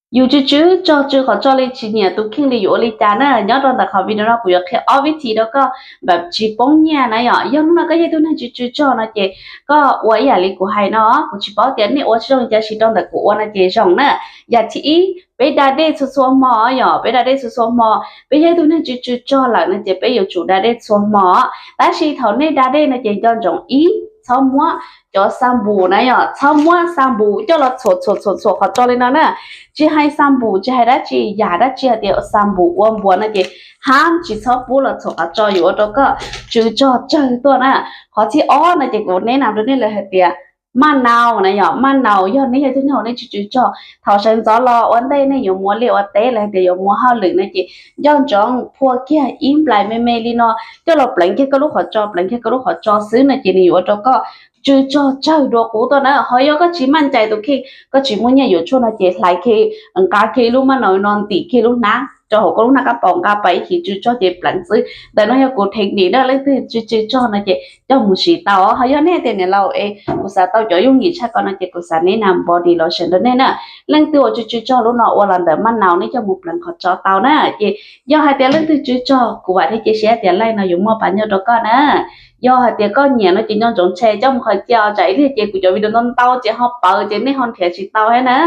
Yus tsw tsw tsog tsw qhov tso li tsis nyiam tus kheej li yuav ua li cas na? Nyob rau ntawm qhov video no kuv yuav qhia ob vib thib rau koj npam tsis poob nyiaj na yom. Yog hnub no koj yog ib tug neeg tsw tsw tsog no ces koj ua ib yam li kuv hais no, kuv tsis paub tias nej ua zoo cas, tab sis rau ntawm kuv ua no ces zoo na. Yam thib ib, peb da dej txhua txhua hmo yom, peb da dej txhua txhua hmo. Peb yog ib tug neeg tsw tsw tsog lawm no ces peb yuav tsum da dej txhua hmo. Tab sis thaum nej da dej no ces nco ntsoov ib, txhob muab cov xa npus na yom, txhob muab xa npus coj los txhuam txhuam txhuam txhuam qhov tso li no na. Tsis hais xa npus, tsis hais dab tsi, yam dab tsi hais tias xa npus ua npuas no ces hab tsis txhob pub los txhuam qhov tso, yuav ua rau koj tsw tsog tsawg tuaj na. Qhov thib ob no ces kuv neb na rau nej lawm hais tias maj nau na yom, maj nau. Yog nej yog ib tug neeg uas nej tsw tsw tsog, thaum sawv ntxov los ua ntej nej yuav mus ua liaj ua teb los hais tias yuav mus hauj lwm no ces nco ntsoov phua kiag ib nplais me me li no coj los pleev kiag koj lub qhov tso, pleev kiag koj lub qhov tso xwb no ces nws yuav ua rau koj tsw tsog tsawg dua qub tuaj na. Ho yog koj tsis maj ncais tus kheej, koj tsis muaj nyiaj yuav tshuaj no ces hlais kiag, nqa kiag ib lub maj nau no ntim kiag lub hnab rau hauv koj lub hnab kab paus, nqa pais ib chim tsw tsog ces pleev xwb. Ntawm no yog kuv theem nim na, leej twg tsw tsw tsog no ces coj mus siv tau. Ho yog nej tias niam laus es kuv xav tau cov yooj yim tshaj ko no ces kuv xav neb na body lotion rau nej na. Leej twg uas tsw tsw tsog lub no ua los ntawm maj nau nej coj mus pleev qhov tso tau na. Ces yog hais tias leej twg tsw tsog kuv vam thiab cia siab tias laij no yuav muaj pab nyuj rau koj na. Yog hais tias koj nyiam no ces nco ntsoov share coj mus qhov cia, tsam ib pliag ces kuv cov video ntau ntau ces ho pawv ces nej ho nrhiav tsis tau thiab na.